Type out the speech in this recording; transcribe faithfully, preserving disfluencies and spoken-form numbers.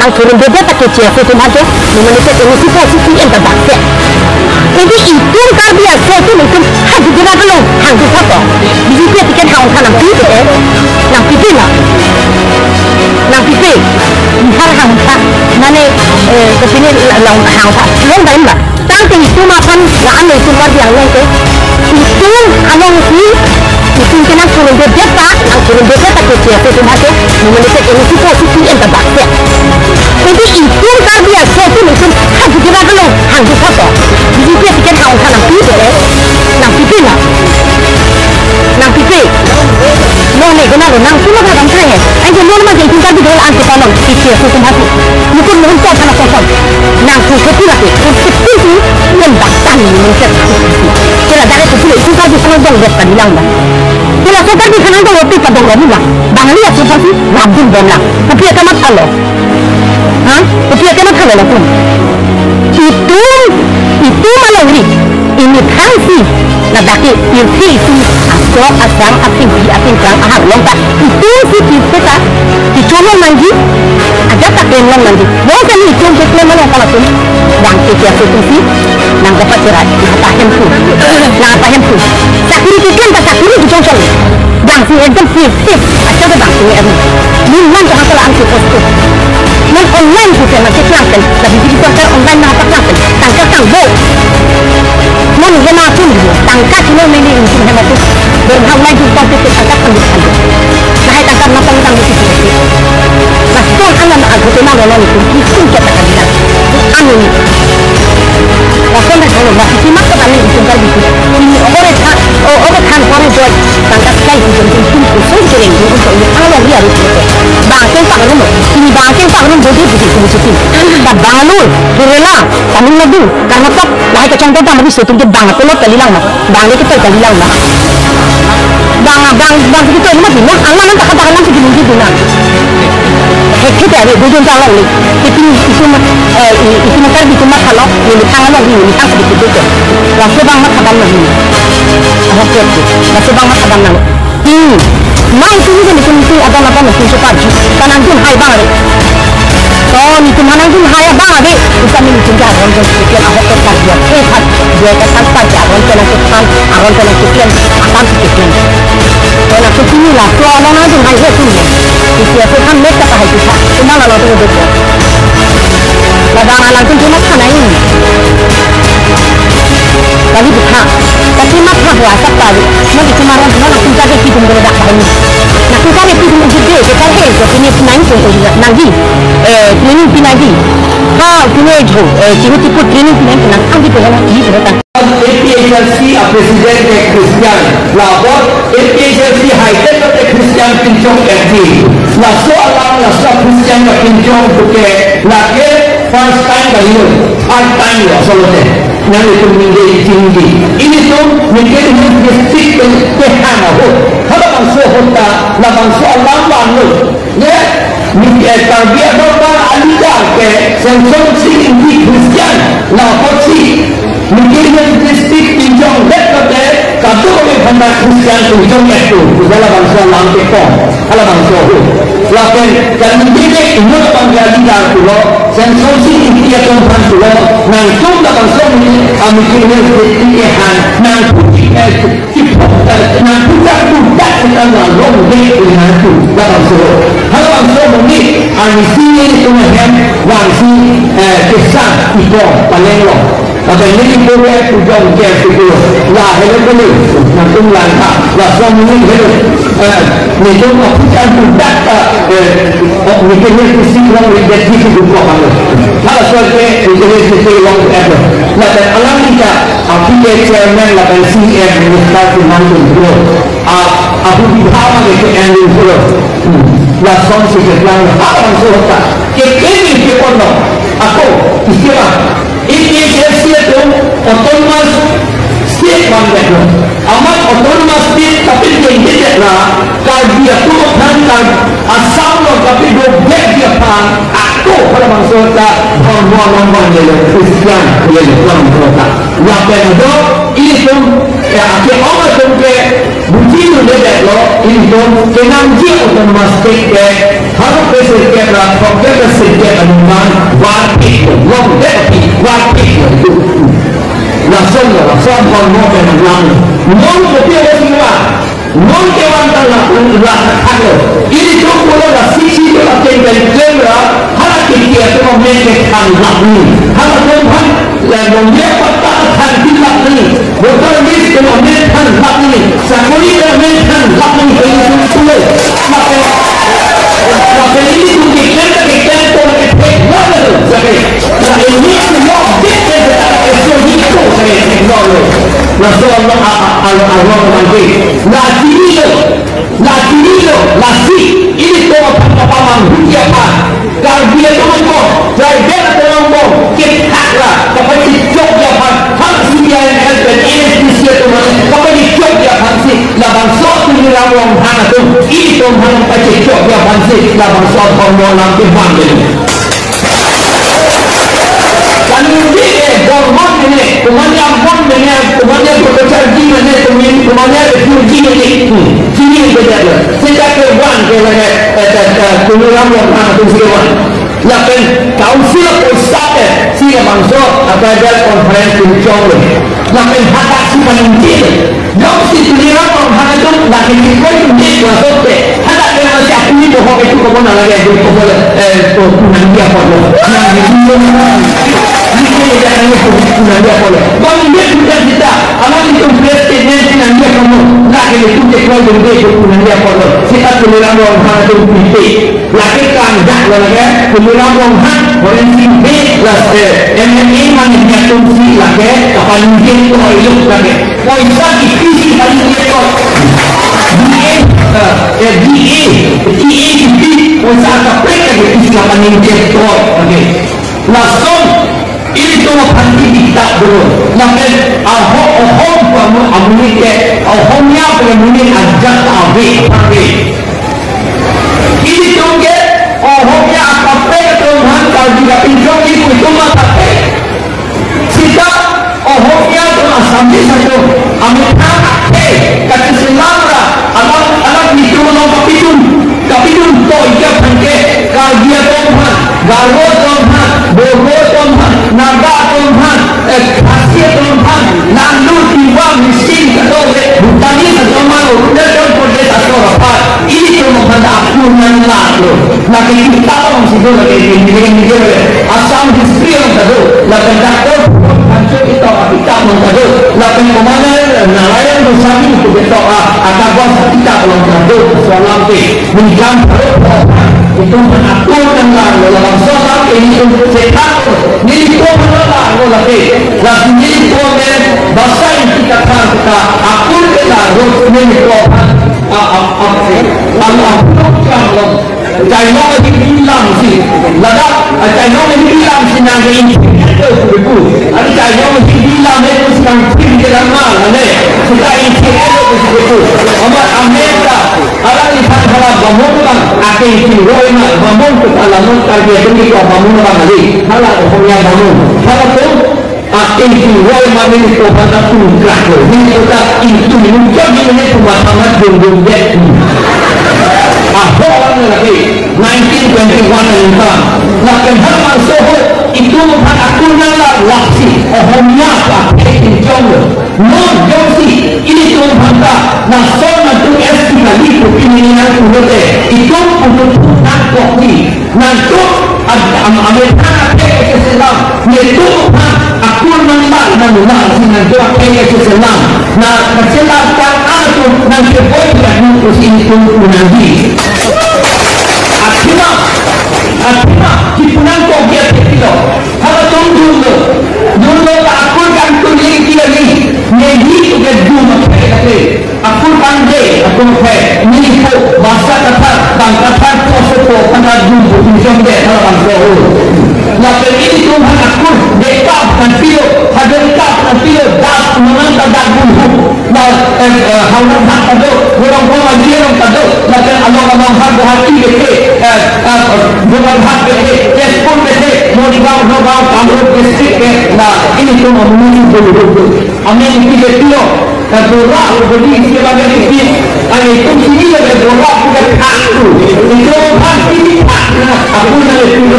Surun bebet ta ke chair atum aphan ke nominated M A C post si P M ta bak se. Jadi itum Karbi aso atum itum hajira along hang tu thap. B J P ticket hang tha nangpipe, eh. Nangpipe na. Nangpipe. Bihar hang tha. Mane, eh, ke sini long hang tha. Long daim ba. Tangte itum aphan la-an lo itum Karbi Anglong ke. Itum along si, itum ke nang surun bebet ta, nang surun bebet ta ke chair atum aphan ke nominated M A C post si P M ta bak se. Jadi itum Karbi aso atum itum hajira along hang tu thap. B J P ticket hang tha nangpipe, eh. Nangpipe na. Nangpipe. Nonke kona lo nang suma kadam khai he. Ai je non ma je itum Karbi dol an ke panon. Isi aso atum hasi. Mukun mohon ko sana kosong. Nang ku ke pula ke. Ku ke pisi. Yen bak tan ni mungkin. Kela dare ku pula itum Karbi khanang dong dok kalilang ba. Kela so Karbi khanang dong dok padong dong ba. Bangali aso pasi. Rabun dong lang. Kopi amat alo. Ha? Kopi amat alo lapu. Itum, itum alongri. Imethang si. Ladak ke, pirthe isi, asok, asang, asingpi, asingkrang, ahar along ta. Itum si pirthe ta. Kecholo nangji. Ajat ta klem long nangji. Bang kali itum ke klem along pala tum. Bang ke chair atum si. Nang dapat cerai. Nang apa hem tu. Nang apa hem tu. Sakuri keklem ta sakuri kechongchong. Bang si ekdom si, si, acha ke bang si ekdom. Min man jahang kala ang si post tu. Man online tu pen, man si klang pen. Tapi jadi sorkar online na apa klang pen. Tangka tang bo. Man ke na tu, tangka tu lo mene insin hema tu. Berhang online tu tangka tu tangka tang tu. Nah, hai tangka na tang tang tu. Nah, tu alam aku tu na lo ni tu. Isun kita kan. Anu. Lason dah kalau masih simak ke paling itum Karbi itu. Ini orang tha, oh, orang than orang joy. Tangka kai itum itum kusung kering itum itum ini kalau dia harus. Bangkeng Pak Rum, ini bangkeng Pak Rum jadi begitu begitu. Bang Bangalore, Kerala, Tamil Nadu, Karnataka, lahai kacang tentang lebih setung ke bang pelot kalilang na. Bang lagi kalilang na. Bang, bang, bang kita ini mati na. Alam tak kata alam segi mungkin tu na. Hektik ya, dia duduk dalam ni. Itu, itu, eh, itu makar di rumah kalau, ini tangan lagi, ini tangan sedikit duduk. Langsung bang mat kadam lagi. Ahok ya, langsung bang mat kadam lagi. Hmm. Mai sini kan itu, itu ada apa, itu cepat. Kanang tu hai bang. Oh, ni tu manang tu hai bang, ade. Kita ni itu dah orang tu, kita ahok ya, dia, eh, dia kata, dia orang tu, orang tu, orang tu, Kona ke sini la, klo lo na jung hai he sini. Isi aso kan met ta hai kita. Cuma la lo tu betul. La bang alang tu cuma kana ini. Lagi buka. Tapi mat ha buat apa tadi? Nanti cuma orang cuma nak kita ke hidung geledak ini. Nak kita ke hidung uji deh, kita ke ke sini nang tu tu juga. Nang di. Eh, training pinagi. Ha, sini jo. Eh, sini tipu training pinagi nang anggi tu nang di tu. A P H L C a president ke Christian, labot A P H L C hai ke Christian pinchong F D. Laso alam laso Christian ka pinchong buke lake first time kali, third time lo solote. Nang itu mingge tinggi. Ini tu mingge district ke, ke hang ahut. Halabangso ahut ta, labangso alam vanlo. Ya, ni, eh, Karbi Anglong abang alida ke, Samson Sing Ingti Christian, la apotsi, Mikir Hills District pinchong vet kate, kado kami phanda Christian pinchong itu, halabangso alam ke kong, halabangso ahut. Lapen, kan Mikir ke inut abang ke alida pulo, Samson Sing Ingti atum aphan pulo, nangtum labangso ni, ah, Mikir Hills District ke han, nangtum, eh, Nang putar putar kita na long dek dengan tu, labangso. Halabangso mungkin, ani sini itu mahem, wangsi, eh, kesan, iko, paling long. Tapi ini iko ya, ujong, kaya siku, la, hello, hello, nangtum langka, laso mungkin, hello, eh, nangtum putar putar, eh, oh, mikirnya isi long, lihat di situ, kok, hello. Halaso ke, mikirnya isi long, eh, lapen alam kita, Aphi ke chairman lapen C M minister si nangtum pulo. A, aphu bibha ma ke ke ending pulo. Hmm. Lasonsi keplang halabangso ahut ta. Kepeng ke kono. Ako, istilah. A P H L C atum autonomous state vanvetlo. Amat autonomous state tapi dia tidak lah. Karbi atum aphan Kar-, Assam lo tapi do bek dia aphan. Ako halabangso ahut ta. Bang bang bang bang lelo Christian lelo bang bang ta. Lapen do, ilitum, Ya, ake-ong atum ke buji dundedetlo, ilitum kenangji autonomous state ke, haro pe sirkep ra, throkkep ra sirkep aningkan, varpiklo, longdet api, varpiklo itum. Lasonlo, lason hon mo ke nanglang. Non kopi avo singwa, non kevang tang la, la thaklo. Ilitum pulo la sisi tu la teng teng klem ra, hala ke kia tu mo men ke thang lak ni. Hala tum han, la nong dia patta thang tin lak ni. Voter list ke mo men thang lak ni, sakori ke mo men thang lak ni, ke ilitum pulo. Lapen, lapen ilitum ke klem ke klem ko ke thek lak ni, sakori. La ini tu mo dik ke ke ta ke so ni ko, sakori, thek lak ni. Laso lo a, a, a, a, lo mangke. La chini lo, la chini lo, lasi, ilitum aphan kapamanghuji aphan. Karbi atum angbong, tribal atum angbong, kethak ra, kapachechokji aphan, ha C P I M L pen A S D C atum an, kapachechokji aphansi, labangso Tuliram Ronghang atum, ilitum aphan pachechokji aphansi, labangso dhormo alam kevang dei. Kaningje, eh, government mene, kumanya government mene, kumanya Bhattacharjee mene, kumin-, kumanya refugee mene. Hmm. Chini ke jadi. Sejak ke wan ke lagi, eh, eh, eh, Tuliram Ronghang atum si wan. Lapen Council of State, si labangso, apa dia conference di Chong le. Lapen hadak si paling kecil. Jongsi Tuliram Ronghang atum lagi di koi tu ni masuk ke. Hadak dia masih aku ni bohong itu kau pun lagi aku kau boleh, eh, kau pun dia pun. Yang itu pun. Ini dia yang itu pun dia pun. Bang dia sudah kita, alam itu press statement pun dia pun. Lagi itu dia koi tu dia pun dia pun. Kita Tuliram Ronghang atum piti. Lake kangjak lo lake, Tuliram Ronghang, Horen Sing Bey, plus, eh, M N A mane dia atum si lake, kapaningje toilo lake. Poisa kipi si paningje toi. D A, eh, eh, D A, D A kipi, poisa kaprek lake isi kapaningje toi. Okay. Lason, ilitum aphan kipi ta dolo. Lapen ahok ahok pamu amonit ke, ahok nya pamu ni ajat ave, ave. Ilitum ke, ahok nya akaprek atum aphan Karbi kapinchong ni kuitum akaprek. Sita, ahok nya atum Assamese atum, amethang akhei, kachiselam ra, alam, alam nitum along kapidun, kapidun toi ke aphan ke, Karbi atum aphan, Garo atum aphan, Bodo atum aphan, Naga atum aphan, eh, Khasi atum aphan, Landu, Tiwa, Mising, kadokave, Bhutanese atum aphan, Arunachal Pradesh atum aphan, ilitum aphan akur nanglang lo. Lake kitab along si do, lake ini, ini, ini, ini, Assam history along ta do, lapen Doctor Phungo Phangcho kitab, kitab along ta do, lapen Commander Narayan Goswami tu betok a, akabos kitab along ta do, solam pe. Ningkan perut, itum aphan akur nanglang lo, labangso alam ke itum chetak lo, nelitum aphan nanglang lo lake, lasi nelitum men, basa Ingti kathar kita, akur ke la, lo nelitum aphan, a, a, a, a, a, a, Chainong ahi bilam si, ladak, a, chainong ahi bilam si nang ke Ingti, itu beku, a, chainong ahi bilam itu si nang pin ke lama, ane, kita Ingti itu beku, amat Amerika, Alang iphan hala bamun abang, ake isi roi ma, bamun tu hala non Karbi atum ke bamun abang ali, hala Ohomia bamun. Hala tu, ake isi roi ma nelitum aphan ta tungkrak lo, nelitum ta itu nungkrak ni nelitum aphan ta dong dong det. Ahok alam lagi, nineteen twenty-one nelitum. Lapen hal bangso ahut, itum aphan akur nanglang lasi, Ohomia pa, ake isi jong lo. Non jongsi ilitum aphan ta lason nangtum S T kali pu pini nangtum pulote, itum puthot nangkokji. Nangtum ad-, am-, amethang akhei kacheselam, nelitum aphan akur nanglang nanglang si nangtum akhei kacheselam. Na kacheselam tang atum nangkeboi nangtum pusi itum pu nangji. Athema, athema, kipu nangkokji athe pilo. Halatum dunlo. Dunlo ta akur kangtung lengki lagi. Neli tu ke dum akhei akhei. Akur kangde, akur akhei. Neli po, basa kathar, bang kathar, poso po, kathar dum po, pinchong de, hala bangso ahut. Lapen ilitum aphan akur, dekap nangpilo, hadeng kap nangpilo, dak manang ta dak bun hu. La, eh, eh, Howraghat ta do, Gorongpong Aji along ta do, lapen along along ha Guwahati bete, eh, eh, Jorhat bete, Tezpur bete, Morigaon, Nagaon, Kamrup district ke, la, ilitum amonit si bulu bulu. Amen, ilitum bete lo, Kebola, kebodi isi abang ke isi. Anetum sini lagi bola, bukan aku. Itu pasti tak. Aku nanglitum